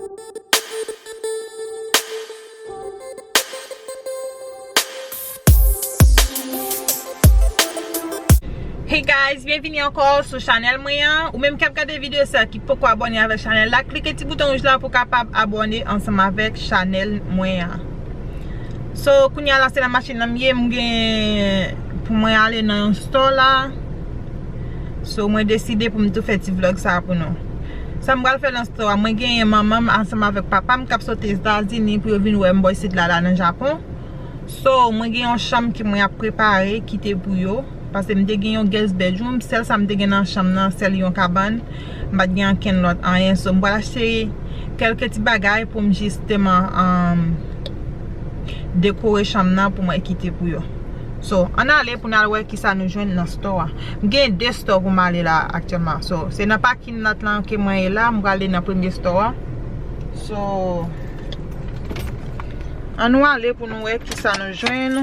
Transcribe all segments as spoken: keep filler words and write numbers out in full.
Hey guys, byenvini ankò sou chanèl mwen an. Ou menm k ap gade videyo sa ki poko abòne avèk chanèl la, klike ti bouton wouj la pou w kapab abòne ansanm avèk chanèl mwen an. So, kounye a la se nan machin nan m ye, m gen pou mwen ale nan yon store la. So, mwen deside pou m tou fè ti vlog sa pou nou. Sa m pral fè nan store a, mwen genyen manman m ansanm avèk papa m k ap soti Etazini pou yo vin wè m bò isit la, la nan Japon. So, mwen gen yon chanm ke mwen ap prepare kite pou yo. Paske m te gen yon guest bedroom, sèl sa m te gen nan chanm nan, sèl yon kabann. M pa t gen ankenn lòt anyen. So, m pral achte kèlke ti bagay pou m jisteman, um, dekore chanm nan pou mwen kite pou yo. So, ann ale pou n al wè kisa nou jwenn nan store a. M gen de store pou m ale la aktyèlman. So, se nan parking lot lan ke mwen ye la, m prale nan premye store a. So, ann nou ale pou nou wè kisa nou jwenn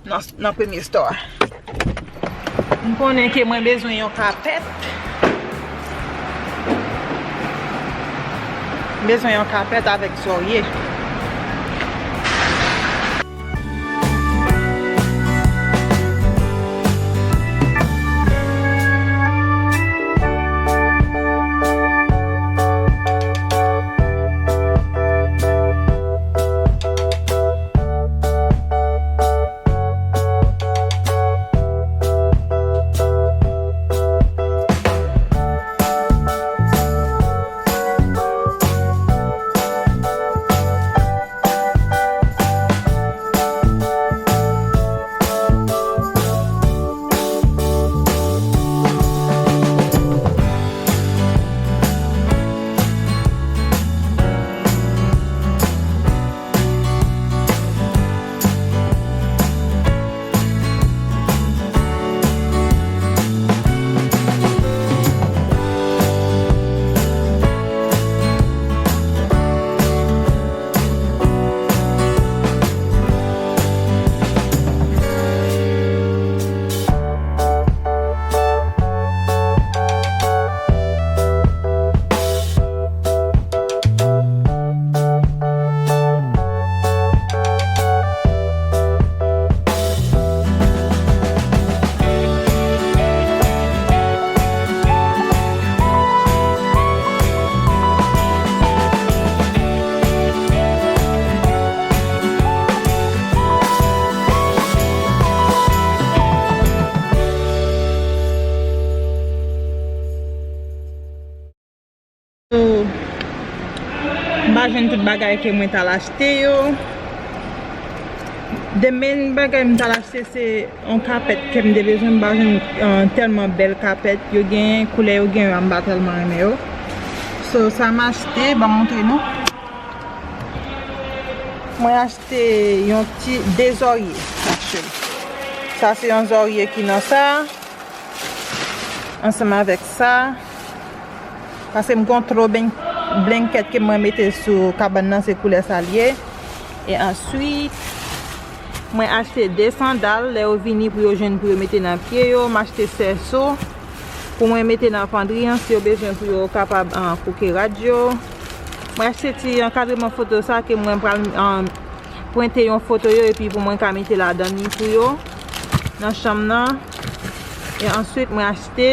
nan, nan premye store a. M konnen ke mwen bezwen yon kapèt. M bezwen yon kapèt avèk zòrye. M pa jwenn tout bagay ke mwen t al achte yo. The main bagay m t al achte se yon kapèt ke m te bezwen. M pa jwenn, euh, tèlman bèl kapèt yo genyen, koulè yo genyen an, m pa tèlman renmen yo. So, sa m achte, ban m montre nou. Mwen achte yon ti de zòrye, actually. Sa se yon zòrye ki nan sa. Ansanm avèk sa, paske m gen yon tro ben-, blanket ke mwen mete sou kabann nan, se koulè sa l ye. E answit, mwen achte de sandal, lè yo vini pou yo jwenn pou yo mete nan pye yo. M achte sèso pou mwen mete nan fondri an, si yo bezwen pou yo kapab, ah, kouke rad yo. Mwen achte ti ankadreman foto sa ke mwen pral, ah, prente yon foto yo epi pou mwen ka mete ladan li pou yo nan chanm nan. E answit, mwen achte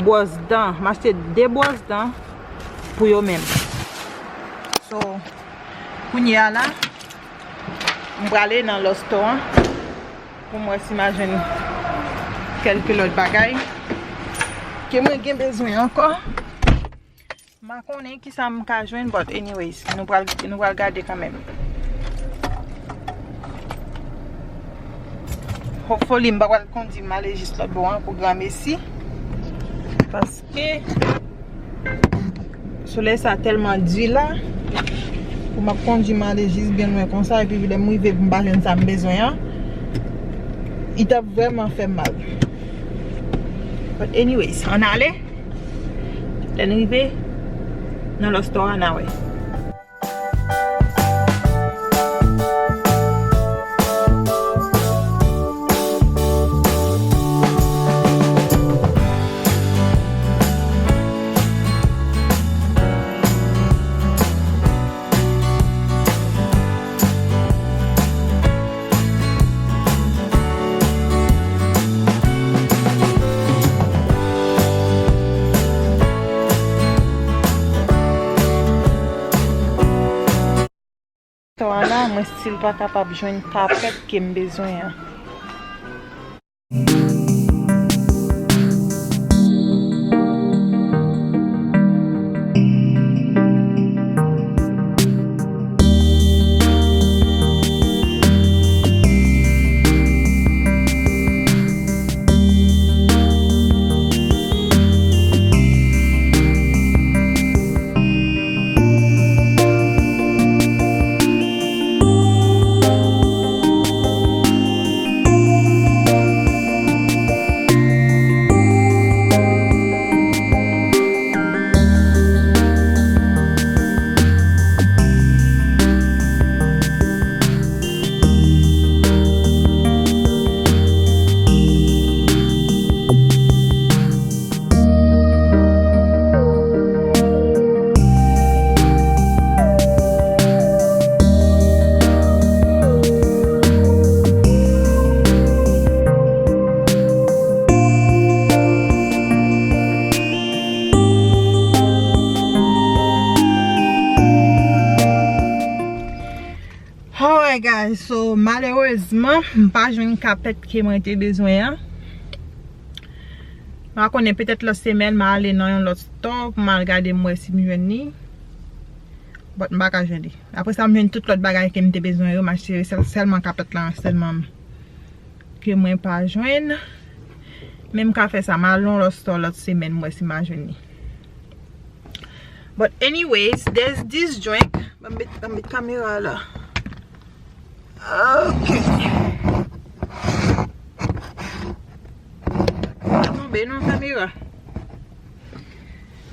bwòs dan. M achte de bwòs dan pou yo menm. So, kounye a la, m prale nan lòt store an pou m wè si m a jwenn kèlke lòt bagay ke mwen gen bezwen ankò. M pa konnen kisa m ka jwenn, but anyways, nou pral, nou pral gade kanmenm. Hopefully, m pa pral kondi m ale jis lòt bò an pou granmesi. Paske solèy sa tèlman di la, pou m ap kondi m ale jis byen lwen konsa, epi lè m rive pou m pa jwenn sa m bezwen an, li t ap vrèman fè m mal. But anyways, ann ale. Lè n rive nan lòt store a, n a wè. Swa la, mwen still pa kapab jwenn kapèt ke m bezwen an. Alright guys, so malerezman m pa jwenn kapèt ke mwen te bezwen an. M pa konnen, petèt lòt semèn m a ale nan yon lòt store pou m al gade m wè si m jwenn li. But m pa ka jwenn li. Apre sa m jwenn tout lòt bagay ke m te bezwen yo, m achte yo, sèl, sèlman kapèt la sèlman ke mwen pa jwenn. Men m ka fè sa, m al nan yon lòt store lòt semèn m wè si m a jwenn li. But anyways, there's this drink. Ban m met, ban m met kamera la. Ok. Pa tonbe non, kamera.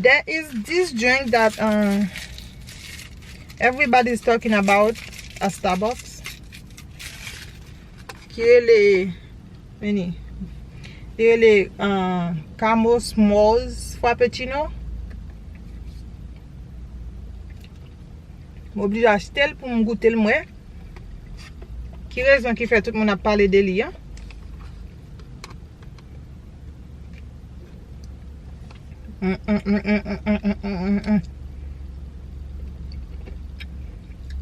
There is this drink that, um, everybody's talking about at Starbucks. Ki rele, vini. Li rele, uh, Camo S'mores Frappuccino. M oblije achte l pou m goute l, m wè. Ki rezon ki fè tout moun ap pale de li an? Mm, mm, mm.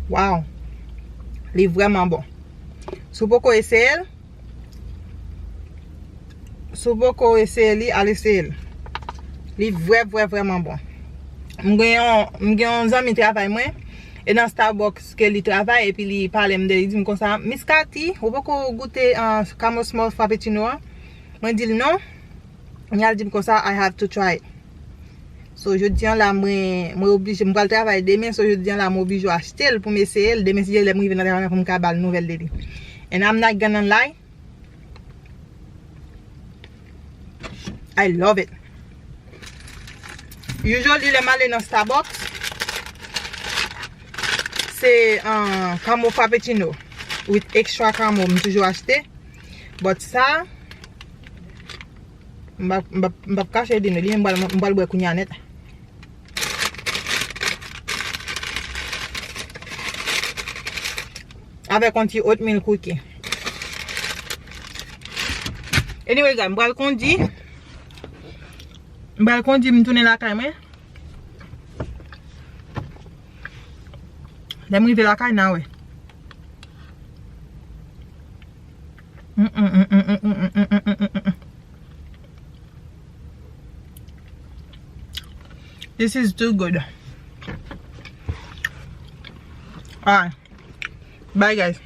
Wow. Li vrèman bon. Si w poko eseye l, si w poko eseye li, al eseye l. Li vrè, vrè, vrèman bon. M gen yon, m gen yon zanmi travay mwen, e nan Starbucks ke li travay, epi li pale m de li, li di m konsa, "Miss Cathy, ou poko goute, uh, Camo S'mores Frappuccino an?" Mwen di l non. Li al di m konsa, "I have to try it." So, jodi an la, mwen, mwen oblije, m pral travay demen, so, jodi an la, mwen oblije achte l pou m eseye l. Demen, si Dye vle, lè m rive nan travay mwen, pou m ka ba l nouvèl de li. And I'm not gonna lie, I love it. Usually, lè m ale nan Starbucks, se, uh, Camo Frappuccino with extra Camo, m toujou achte. But sa, m p ap, m p ap, m p ap kache di nou, li menm m pral, m pral bwè kounye a nèt. Avèk yon ti oatmeal cookie. Anyway, guys, m pral kondi. M pral kondi, m tounen lakay mwen. Lè m rive lakay, n a wè. Mm, mm, mm. This is too good. Alright. Bye, guys.